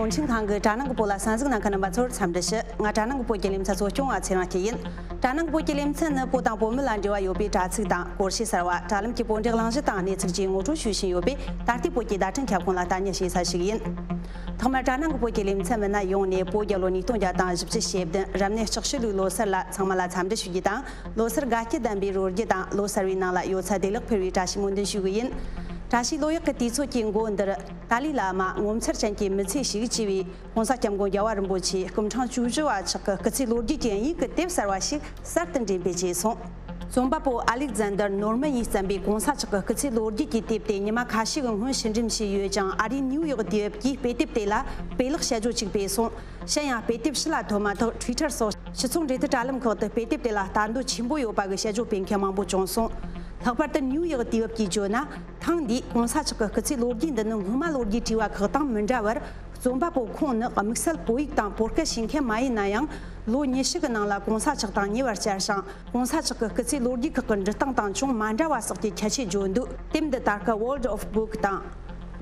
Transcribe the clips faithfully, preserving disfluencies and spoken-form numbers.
གུང་ཁྲན་ཁང་གི་དྲ་ནང་གི་བོད་ལ་གསན་གཟིགས་གནང་མཁན་རྣམ་པ་ཚོར་འཚམས་འདྲི་ཞུ། ང་དྲ་ནང་གི་བོད་ཀྱི་ལེ་ཚན་གཙོ་སྐྱོང་བ་ཚེ་རིང་སྐྱིད་ཡིན། དྲ་ནང་གི་བོད་ཀྱི་ལེ་ཚན་ནི་བོད་དང་བོད་མི་ལ་འབྲེལ་བ་ཡོད་པའི་དྲ་ཚིགས་དང་སྐོར་ཞིབ་གསར་བ། དྲ་ལམ་གྱི་བོད་འབྲེལ་གླེང་གཞི་དང་གནས་ཚུལ་བཅས་ངོ་སྤྲོད་ཞུ་བཞིན་ཡོད་པས། ད་ལྟའི་བོད་ཀྱི་བརྡ་འཕྲིན་ཁྱབ་ཁོངས་ལ་ལྟ་ཉན་བྱེད་ས་ཞིག་ཡིན། ཐོག་མར་དྲ་ནང་གི་བོད་ཀྱི་ལེ་ཚན་མི་སྣ་ཡོངས་ནས་བོད་རྒྱལ་ལོ་ཉིས་སྟོང་བརྒྱ་དང་བཞི་བཅུ་ཞེ་བདུན་རབ་གནས་ལྕགས་ཞུ་ལུག་ལོ་གསར་ལ་ཚང་མ་ལ་འཚམས་འདྲི་ཞུ་རྒྱུ་དང་། ལོ་གསར་དགའ་སྐྱིད་ལྡན་པའི་རོལ་རྒྱུ་དང་། ལོ་གསར་བའི་ནང་ལ་ཡོད་ཚད་བདེ་ལེགས་འཕེལ་བའི་བཀྲ་ཤིས་སྨོན་འདུན་ཞུ་གི་ཡིན། བཀྲ་ཤིས་ལོ་ཡག་གི་དུས་ཚོད་ཀྱི་མགོ་འདིར། ཏཱ་ལའི་བླ་མ་ངོ་མཚར་ཅན་གྱི་མི་ཚེ་ཞིག་ཅེས་པའི་༸གོང་ས་༸སྐྱབས་མགོན་རྒྱལ་བ་རིན་པོ་ཆེ་སྐུ་ཕྲེང་བཅུ་བཞི་པ་མཆོག་གི་སྐུ་ཚེ་ལོ་རྒྱུས་ཀྱི་དབྱིན་ཡིག་གི་དེབ་གསར་བ་ཞིག་གསར་དུ་འགྲེམས་སྤེལ་བྱས་སོང་། རྩོམ་པ་པོ་ཨ་ལིག་ཛན་དར་ནོར་མན་ཡིས་བརྩམས་པའི་༸གོང་ས་མཆོག་གི་སྐུ་ཚེ་ལོ་རྒྱུས་ཀྱི་དེབ་དེ་ཉི་མ་ཁ་ཤས་ཀྱི་སྔོན་ཕྱིར་འགྲེམས་བྱས་ཡོད་ཀྱང་། ཨ་རིའི་ནིའུ་ཡོག་དུས་བབ་ཀྱིས་དཔེ་དེབ་དེ་ལ་དཔེ་ཀློག་དཔྱད་བརྗོད་ཅིག་སྤེལ་སོང་། གཞན་ཡང་། དཔེ་དེབ་ཕྱི་ལ་ཐོན་མ་ཐག་Twitter་སོགས་ཕྱི་ཚོགས་འབྲེལ་མཐུད་དྲ་ལམ་ཁག་ཏུ་དཔེ་དེབ་དེ་ལ་ལྟ་འདོད་ཆེན་པོ་ཡོད་པ་གི་དཔྱད་བརྗོད་སྤེལ་མཁན་མང་པོ་བྱུང་སོང་། ལྷག་པར་དུ་ནིའུ་ཡོག་དུས་བབ་ཀྱིས་བརྗོད་ན། ཐེངས་འདིའི་༸གོང་ས་མཆོག་གི་སྐུ་ཚེ་ལོ་རྒྱུས་འདི་ནི་སྔོན་མ་ལོ་རྒྱུས་བྲིས་པ་ཁག་དང་མི་འདྲ་བར། རྩོམ་པ་པོ་ཁོང་ནི་དམིགས་བསལ་བོད་ཡིག་དང་བོད་སྐད་ཤེས་མཁན་མ་ཡིན་ན་ཡང་། ལོ་ཉི་ཤུ་གི་ནང་ལ་༸གོང་ས་མཆོག་དང་ཉེ་བར་བཅར་ཞིང་། ༸གོང་ས་མཆོག་གི་སྐུ་ཚེ་ལོ་རྒྱུས་ཁག་གི་འབྲི་སྟངས་དང་ཅུང་མ་འདྲ་བ་སོགས་ཀྱི་ཁྱད་ཆོས་བརྗོད་འདུག་དེབ་འདི་ད་སྐབས་World of Book་དང་།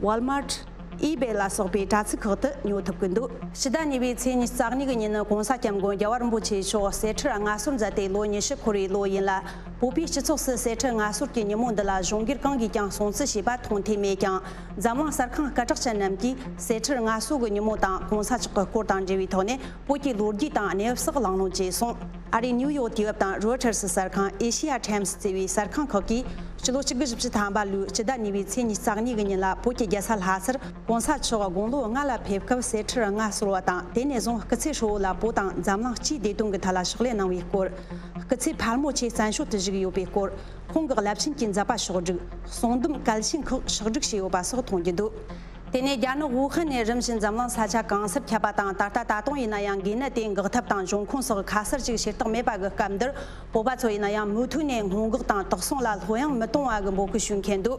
Walmart། eBay་ལ་སོགས་པའི་དྲ་ཚིགས་ཁག་ཏུ་ཉོ་ཐུབ་ཀྱི་འདུག་ཕྱི་ཟླ་གཉིས་པའི་ཚེས་ཉི་ཤུ་རྩ་གཉིས་ཀྱི་ཉིན་ནི་༸གོང་ས་༸སྐྱབས་མགོན་རྒྱལ་བ་རིན་པོ་ཆེ་མཆོག་གསེར་ཁྲིར་མངའ་གསོལ་མཛད་དེ་ལོ་ཉི་ཤུ་འཁོར་བའི་ལོ་ཡིན་ལ། བོད་པའི་སྤྱི་ཚོགས་སུ་གསེར་ཁྲིར་མངའ་གསོལ་གྱི་ཉིན་མོ་འདི་ལ་གཞུང་སྒེར་གང་གིས་ཀྱང་སྲུང་བརྩི་བྱས་པ་མཐོང་ཐོས་མེད་ཀྱང་། འཛམ་གླིང་གསར་ཁང་སྐད་གྲགས་ཅན་རྣམས་ཀྱིས་གསེར་ཁྲིར་མངའ་གསོལ་གྱི་ཉིན་མོ་དང་༸གོང་ས་མཆོག་གི་སྐོར་དང་འབྲེལ་བའི་ཐོག་ནས། བོད་ཀྱི་ལོ་རྒྱུས་དང་གནས་བབ་སོགས་གླེང་སློང་བྱས་སོང་། ཨ་རིའི་ནིའུ་ཡོག་དུས་བབ་དང་Reuters་གསར་ཁང་Asia Times་ཟེར་བའི་གསར་ཁང་ཁག་གིས་ཕྱི་ལོ་ཆིག་སྟོང་དགུ་བརྒྱ་བཞི་བཅུ་ཐམ་པ་ལོའི་སྤྱི་ཟླ་གཉིས་པའི་ཚེས་ཉི་ཤུ་རྩ་གཉིས་ཀྱི་ཉིན་ལ་བོད་ཀྱི་རྒྱལ་ས་ལྷ་སར་༸གོང་ས་མཆོག་དགུང་ལོ་ལྔ་ལ་ཕེབས་སྐབས་གསེར་ཁྲིར་མངའ་གསོལ་བ་དང་། དེ་ནས་བཟུང་སྐུ་ཚེ་ཧྲིལ་བོ་ལ་བོད་དང་འཛམ་གླིང་སྤྱིའི་བདེ་དོན་གྱི་ཐད་ལ་ཕྱག་ལས་གནང་བའི་སྐོར། སྐུ་ཚེ་ཕལ་མོ་ཆེ་བཙན་བྱོལ་དུ་བཞུགས་ཡོད་པའི་སྐོར། ཁོང་གི་རླབས་ཆེན་གྱི་མཛད་པ་ཕྱོགས་བསྒྲིགས། གསུང་འདུམ་གལ་ཆེན་ཁག་ཕྱོགས་བསྒྲིགས་བྱས་ཡོད་པ་སོགས་མཐོང་རྒྱུ་འདུག་དེ་ནས་རྒྱ་ནག་ཝུ་ཧན་ནས་རིམ་བཞིན་འཛམ་གླིང་ས་ཆ་གང་སར་ཁྱབ་པ་དང་། ད་ལྟ་ད་དུང་ཡིན་ན་ཡང་འགོས་ནད་དེ་འགག་ཐབས་དང་འབྱུང་ཁུངས་སོགས་ཁ་གསལ་ཅིག་ཤེས་རྟོགས་མེད་པ་གི་སྐབས་འདིར། བོད་པ་ཚོ་ཡིན་ན་ཡང་མུ་མཐུད་ནས་སྔོན་འགོག་དང་དོགས་ཟོན་ལ་ལྷོད་ཡངས་མི་གཏོང་བ་གི་འབོད་སྐུལ་ཞུ་མཁན་འདུག་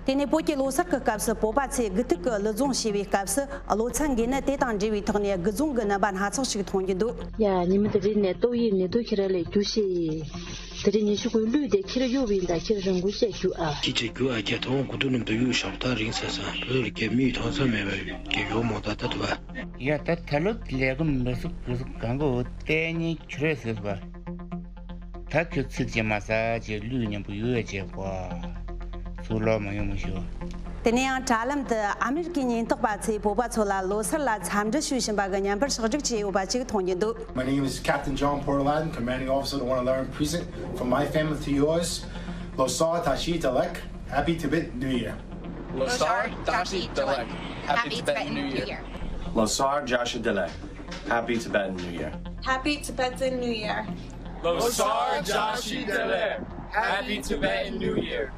དེ་ནས་བོད་ཀྱི་ལོ་གསར་གྱི་སྐབས་སུ་བོད་པ་ཚོས་དགུ་ཐུག་གི་གླུ་རྫོང་ཞེས་པའི་སྐབས་སུ། གློ་ཚད་འགོས་ནད་དེ་དང་འབྲེལ་བའི་ཐོག་ནས་དགུ་རྫོང་གི་རྣམ་པ་སྣ་ཚོགས་ཤིག་མཐོང་རྒྱུ་འདུག་ཡ། ཉི་མ་དེ་རིང་ནས་ཏོག་དབྱིབས་ནད་དུག་ཁྱེར་ལས་རྒྱུ་ཤེས། དེ་རིང་ཉི་ཤུ་དགུའི་གླུད་དེ་ཁྱེར་གཡུག་པ་ཡིན་ད། ཁྱེར་རང་འགུལ་བཤད་རྒྱུ་ཨ། ཅི་བྱེད་རྒྱུ་ཨ། རྒྱ་ཐོང་དགུ་ཐུག་ནི་འབུ་ཡུག་ཞོག་ཐག་རིང་ས་ས་བོད་རྒྱ་མིའི་མཐོང་ས་མེད་པའི་རྒྱ་ཡོ་མོ་ད་ད་དུ་བ། ཡ་ད་ད་ལོ་ལས་ཀ་མི་སུ་གུ་སུ་གང་གོ་ལྟས་ཉིན་ཁྱོད་རེད་ཟེར་བ། ད་ཁྱོད་ཚིག་ཅེས་མ་ཟ་ཅེས་གླུད་མཉམ་པོ་ཡོད་ཅེས་གོ། ཚུར་ལོག་མ་ཡོང་མི་ཤོག་དེ་ནས་ཡང་དྲ་ལམ་དུ་ཨ་མེ་རི་ཀའི་ཉེན་རྟོག་པ་ཚོས་བོད་པ་ཚོ་ལ་ལོ་གསར་ལ་འཚམས་འདྲི་ཞུ་བཞིན་པ་གི་བརྙན་པར་ཕྱོགས་སྒྲིག་བྱས་ཡོད་པ་ཅིག་མཐོང་རྒྱུ་འདུག My name is Captain John Portland, commanding officer of the Wanalaran precinct. From my family to yours, Losar Tashi Delek, Happy Tibet New Year. Losar Tashi Delek, Happy Tibetan New Year. Losar Joshua Delek, Happy Tibetan New Year. Happy Tibetan New Year. Losar Joshua Delek, Happy Tibetan New Year.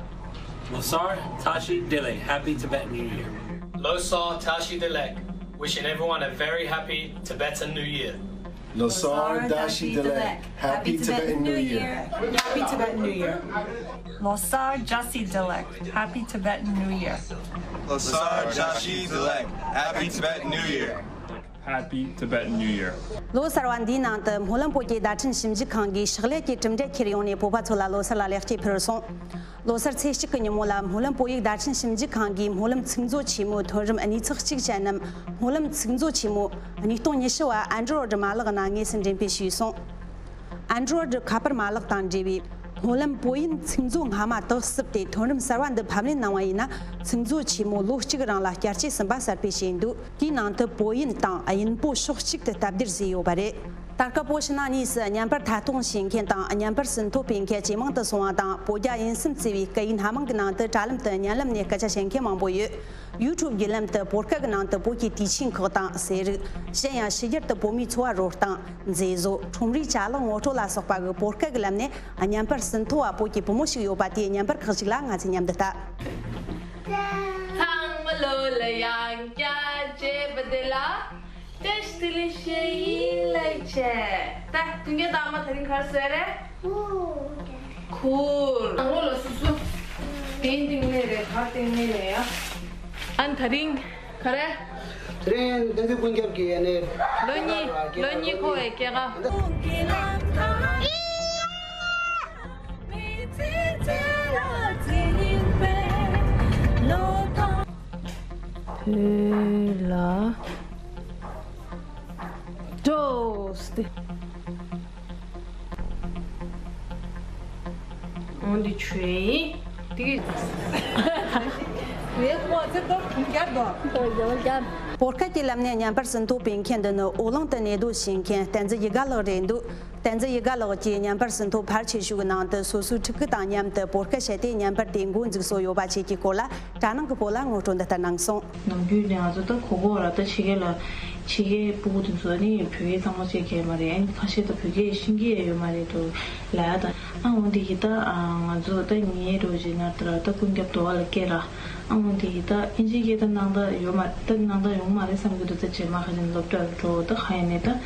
Losar Tashi Delek, Happy Tibetan New Year. Losar Tashi Delek, wishing everyone a very happy Tibetan New Year. Losar Dashi Delek, Happy Tibetan New Year. Happy Tibetan New Year. Losar Jasi Delek, Happy Tibetan New Year. Losar Dashi Delek, Happy Tibetan New Year. Happy Tibetan New Year. ལོ་གསར་བ་འདིའི་ནང་དུ་སྨོན་ལམ་བོད་ཀྱི་བརྡ་འཕྲིན་ཞིབ་འཇུག་ཁང་གིས་ཕྱག་ལས་ཀྱི་གྲུབ་འབྲས་ཁྱེར་ཡོང་ནས་བོད་པ་ཚོ་ལ་ལོ་གསར་ལ་ལེགས་སྐྱེས་ཕུལ་སོང་། ལོ་གསར་ཚེས་གཅིག་གི་ཉིན་མོ་ལ་སྨོན་ལམ་བོད་ཡིག་བརྡ་འཕྲིན་ཞིབ་འཇུག་ཁང་གིས་སྨོན་ལམ་ཚིག་མཛོད་ཆེན་མོའི་ཐོན་རིམ་གནས་ཚགས་གཅིག་ཅན་ནམ། སྨོན་ལམ་ཚིག་མཛོད་ཆེན་མོ་གཉིས་སྟོང་ཉི་ཤུ་བ་Android་མ་ལག་ནང་དངོས་སུ་འགྲེམས་སྤེལ་ཞུས་སོང་། Android་ཁ་པར་མ་ལག་དང་འབྲེལ་བའི་སྨོན་ལམ་བོད་ཡིག་ཚིག་མཛོད་སྔ་མ་དག་གསུབ་སྟེ། ཐོན་རིམ་གསར་བ་འདི་ཕབ་ལེན་གནང་བ་ཡིན་ན། ཚིག་མཛོད་ཆེན་མོ་ལོ་གཅིག་རིང་ལ་བསྐྱར་སྐྱེས་གསུམ་པ་གསར་སྤེལ་བྱས་འདུག་དེའི་ནང་དུ་བོད་ཡིན་དང་དབྱིན་པོ་ཕྱོགས་གཅིག་ཏུ་སྟབས་བདེར་བཟོས་ཡོད་པ་རེད། ད་སྐབས་བོད་ཕྱི་ནང་གཉིས་སུ་བརྙན་པར་མཐའ་གཏོང་བྱེད་མཁན་དང་བརྙན་པར་ཟིན་ཐོ་སྤེལ་མཁན་ཇེ་མང་དུ་སོང་བ་དང་། བོད་རྒྱ་དབྱིན་གསུམ་བརྩེ་བའི་སྐད་ཡིག་སྣ་མང་གི་ནང་དུ་དྲ་ལམ་དུ་བརྙན་ལམ་ནས་སྐད་ཆ་བཤད་མཁན་མང་པོ་ཡོད། YouTube་བརྒྱུད་ལམ་དུ་བོད་སྐད་ཀྱི་ནང་དུ་བོད་ཀྱི་དུས་ཆེན་ཁག་དང་ཟས་རིགས། གཞན་ཡང་ཕྱི་རྒྱལ་དུ་བོད་མིའི་འཚོ་བ་རོལ་སྟངས། མཛེས་བཟོ། ཁྲོམ་རའི་ཅ་ལག་ངོ་སྤྲོད་ལ་སོགས་པ་གི་བོད་སྐད་ཀྱི་ལམ་ནས་བརྙན་པར་ཟིན་ཐོ་བ་བོད་ཀྱི་བུ་མོ་ཞིག་ཡོད་པ་དེའི་བརྙན་པར་ཁག་ཅིག་ལ་ང་ཚོས་མཉམ་དུ་ལྟ། ཚང་མ་ལོ་ལ་ཡང་བསྐྱར་བྱས་པ་དེ་ལ་བཀྲ་ཤིས་བདེ་ལེགས་ཞུ་ཡིན་ལབ་བྱས། ད་དུས་རྒྱུན་དང་མ་དེ་རིང་ག་རེ་བཟོས་རེད། ཁུར། དང་པོ་ལ་སོ་སོ། གདན་སྟེང་ལས་རེད། གར་སྟེང་ལས་རེད་ཡ། ཨན་དེ་རིང་ག་རེ། དེ་རིང་བསྟན་འཛིན་ཀུན་ཁྱབ་ཀྱི་ཡ་ནས། ལོ་གཉིས། ལོ་གཉིས་འཁོར་བའི་སྐྱེས་སྐར། བོད་ལ་ འོན་ཏེ་ཆོས་ཡིན། དེ་གི་ངའི་ཁོ་ཚེ་ཏོག་གུང་རྒྱབ་དོ། ཏོག་རྒྱབ་རྒྱབ། བོད་སྐད་ཀྱི་ལམ་ནས་བརྙན་པར་ཟིན་ཐོ་སྤེལ་མཁན་འདི་ནི་ཨོ་གླིང་དུ་གནས་སྡོད་བྱེད་མཁན་བསྟན་འཛིན་ཡིད་དགའ་ལགས་རེད་འདུག་བསྟན་འཛིན་ཡིད་དགའ་ལགས་ཀྱིས་བརྙན་པར་ཟིན་ཐོ་ཕལ་ཆེ་ཤོས་ཀྱི་ནང་དུ་སོ་སོའི་ཕྲུ་གུ་དང་མཉམ་དུ་བོད་སྐད་བཤད་དེ་བརྙན་པར་དེ་འགོ་འཛུགས་སྲོལ་ཡོད་པ་བཅས་ཀྱི་སྐོར་ལ་གྲྭ་ནང་གི་བུ་ལ་ངོ་སྤྲོད་འདི་ལྟར་གནང་སོང་། ནམ་རྒྱུན་ནས་ང་ཚོ་ད་གོ་གོ་ར་ད་ཕྱི་རྒྱལ་ལ་ཕྱི་རྒྱལ་སྤུ་གུ་དེ་ཚོ་ནི་བོད་སྐད་ཚང་མ་བཤད་མཁན་མ་རེད། ཨ་ནི་ཁ་ཤས་ད་བོད་སྐད་ཤེས་ཀྱི་ཡོད་མ་རེད་འདུག་ལ། ད་ཨ་འོན་ཏེ་གི་ད་ང་ཚོ་ད་ངའི་རོ་ཇི་ན་ད་ད་ཀུན་ཁྱབ་དོ་བ་ལ་སྐད་ར། ཨ་འོན་ཏེ་གི་ད་ཨིན་ཇི་སྐད་ད་སྣང་དག་ཡོད་མ་ད་སྣང་དག་ཡོང་མ་རེད་བསམ་གི་འདུག་ད་རྗེས་མ་ཁ་ཅིག་སློབ་གྲྭར་འགྲོ་ད་ག་ཡིན་ནས་ད།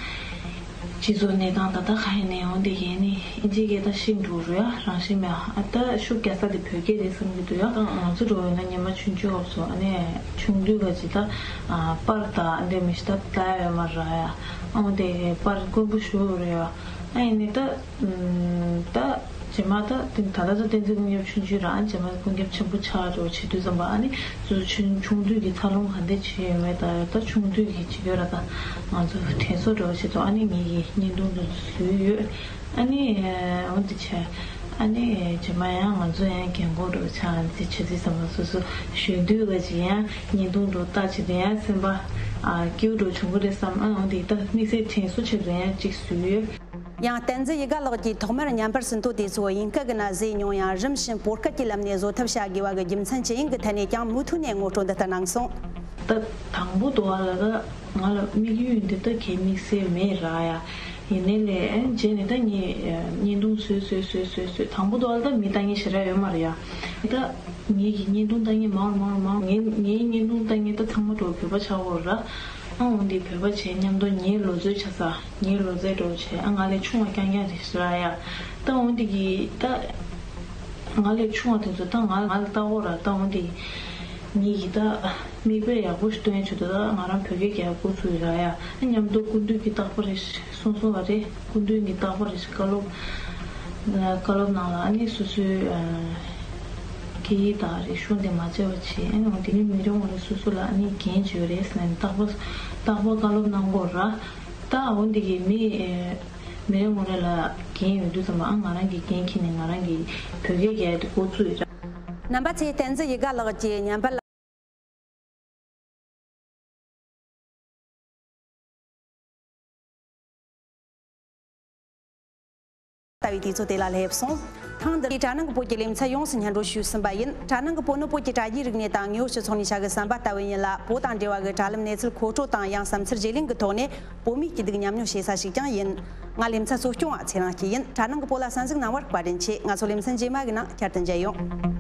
སྤྱི་ཚོགས་གནས་སྟངས་ད་ལྟ་ག་ཡིན་ནའི་འོན་ཏེ་ཡིན་ནི་ཨིན་ཇི་སྐད་ད་ཤེས་འགྲོ་རུ་ཡ་རང་ཤེས་མེད་ཨ། ད་ཤུགས་རྒྱག་ས་དེ་བོད་སྐད་རེད་བསམ་གྱི་འདུག་ཡ། ང་ཚོ་འགྲོ་ཡོད་ན་ཉི་མ་ཆུང་ཆུང་སྐབས་སུ་ཨ་ནི་ཆུང་དུས་ག་ཅི་ད་པར་ད་ཨ་འདྲ་མི་ཤི་ད་ད་ཡོད་མ་ར་ཡ། ཨ་འོན་ཏེ་པར་དཀོན་པོ་ཞུ་རུ་ཡ། ཨ་ཡིན་ནི་ད་ད་རྗེས་མ་ད་དེ་ད་ལྟ་ད་བསྟན་འཛིན་ཀུན་ཁྱབ་ཆུང་ཆུང་ར་ཨ་རྗེས་མ་ཀུན་ཁྱབ་ཆེན་པོ་ཆགས་འགྲོ་བྱེད་དུས་ཙམ་པ་ཨ་ནི་ཚོ་ཆུང་ཆུང་དུས་ཀྱི་འཚར་ལོངས་ག་འདྲ་བྱས་ཡོད་མེད་ད་ད་ཆུང་དུས་ཀྱི་བྱེད་ཡོད་ར་ད། ང་ཚོ་དྲན་གསོ་འདྲ་བོ་ཞིག་འདུག་ཨ་ནི་ངེད་ཀྱི་བརྙན་ཐུང་འདི་ཚོ་བཟོས་ཡོད། ཨ་ནི་འོ་འདི་བྱས། ཨ་ནི་རྗེས་མ་ཡང་ང་ཚོ་ཡང་རྒན་གོག་འདྲ་བོ་ཆགས་འདི་བྱེད་དུས་ཙམ་པ་སོ་སོ་གཞོན་དུས་ག་ཅིག་ཡང་བརྙན་ཐུང་འདྲ་བོ་ལྟ་བྱེད་དུས་ཡང་སེམས་པ་སྐྱིད་པོ་འདྲ་བོ་བྱུང་གི་རེད་བསམ། ཨ་འོ་འདི་ད་དམིགས་བསལ་དྲན་གསོ་ཆེད་དུ་ཡང་གཅིག་བཟོས་ཡོད། ཡང་བསྟན་འཛིན་ཡིད་དགའ་ལགས་ཀྱིས་ཐོག་མར་བརྙན་པར་ཟིན་ཐོ་དེ་ཚོ་དབྱིན་སྐད་ཀྱི་ནང་བཟོས་མྱོང་ཡང་རིམ་བཞིན་བོད་སྐད་ཀྱི་ལམ་ནས་བཟོ་ཐབས་བྱ་དགོས་པ་གི་རྒྱུ་མཚན་ཅི་ཡིན་གྱི་ཐད་ནས་ཀྱང་མུ་མཐུད་ནས་ངོ་སྤྲོད་འདི་ལྟར་གནང་སོང་། ད་དང་པོ་དུ་བ་ལ་ད་ང་ལ་དམིགས་ཡུལ་འདི་ད་གའི་དམིགས་བསལ་མེད་ར་ཡ། ཡིན་ནའི་ལས་རྗེས་ནས་ད་ངས་བརྙན་ཐུང་བཟོས་བཟོས་བཟོས་བཟོས་བཟོས་དང་པོ་དུ་བ་ལ་ད་མི་ལྟ་མཁན་ཞེ་དྲག་ཡོད་མ་རེད་ཡ། ད་ངེད་ཀྱི་བརྙན་ཐུང་ལྟ་མཁན་མང་རུ་མང་རུ་མང་རུ་ངའི་ངའི་བརྙན་ཐུང་ལྟ་མཁན་ད་ཚང་མ་འགྲོ་བོད་པ་ཆགས་ཡོད་ར། ཨ་འོ་འདི་བོད་པ་བྱས་མཉམ་དུ་ངའི་ལོ་ཚོད་ཆ་ས་ངའི་ལོ་ཚད་འགྲོ་བྱས་ཨ་ང་ལས་ཆུང་བ་རྐྱང་རྐྱང་རེད་ཟེར་ཡ། ད་འོ་འདི་གི་ད་ང་ལས་ཆུང་བ་དེ་ཚོ་ད་ང་ང་ལ་ལྟ་འོ་ར། ད་འོ་འདི་ངེད་ཀྱི་ད་མིག་དཔེ་ཡག་པོ་ཞིག་སྟོན་ཆོག་ད་ང་རང་བོད་སྐད་རྒྱག་འགོ་ཚུགས་ཡོད་ར་ཡ། ཨ་མཉམ་དུ་སྐུ་མདུན་གྱི་རྟག་པར་རེ་གསུང་སོང་བ་རེད། སྐུ་མདུན་གྱི་རྟག་པར་རེ་བཀའ་སློབ་བཀའ་སློབ་གནང་ལ་ཨ་ནི་སོ་སོའི་སྐད་ཡིག་དང་རིག་གཞུང་དེ་མ་བརྗེད་པ་བྱས། ཨ་ནི་འོ་དེ་ནི་མི་རེ་ངོ་རེ་སོ་སོ་ལ་ཨ་ནི་འགན་བྱས་ཡོད་རེད་ཟེར་ནས་རྟག་པར་རྟག་པར་བཀའ་སློབ་གནང་གོ་ར། ད་འོ་འདི་གི་མི་མི་རེ་ངོ་རེ་ལ་འགན་ཡོད་དུས་ཙམ་པ་ཨ་ང་རང་གི་འགན་འཁྱེར་ནས་ང་རང་གི་བོད་སྐད་རྒྱག་ཡ་དེ་འགོ་བཙུགས་ཡོད་ར། རྣམ་པ་ཚོས་བསྟན་འཛིན་ཡིད་དགའ་ལགས་ཀྱི་བརྙན་པར་ལ། ལྟ་བའི་དུས་ཚོད་དེ་ལ་སླེབས་སོང་། ཐེངས་འདིར་དྲ་ནང་གི་བོད་ཀྱི་ལེ་ཚན་ཡོངས་སུ་སྙན་སྒྲོན་ཞུས་ཟིན་པ་ཡིན། དྲ་ནང་གི་བོད་ནི་བོད་ཀྱི་དྲ་རྒྱའི་རིག་གནས་དང་དངོས་ཡོད་སྤྱི་ཚོགས་ནས་བྱ་དགའི་བསམ་པ་ལྟ་བུ་ཡིན་ལ། བོད་དང་འབྲེལ་བ་གི་དྲ་ལམ་གནས་ཚུལ་མཁོ་སྤྲོད་དང་ཡང་བསམ་ཚུལ་བརྗེ་ལེན་གྱི་ཐོག་ནས་བོད་མིའི་སྐྱིད་སྡུག་མཉམ་མྱོང་བྱེད་ས་ཞིག་ཀྱང་ཡིན། ང་ལེ་ཚན་གཙོ་སྐྱོང་བ་ཚེ་རིང་སྐྱིད་ཡིན། དྲ་ནང་གི་བོད་ལ་གསན་གཟིགས་གནང་བར་བཀའ་དྲིན་ཆེ། ང་ཚོ་ལེ་ཚན་རྗེས་མ་གི་ནང་བསྐྱར་དུ་མཇལ་ཡོང་།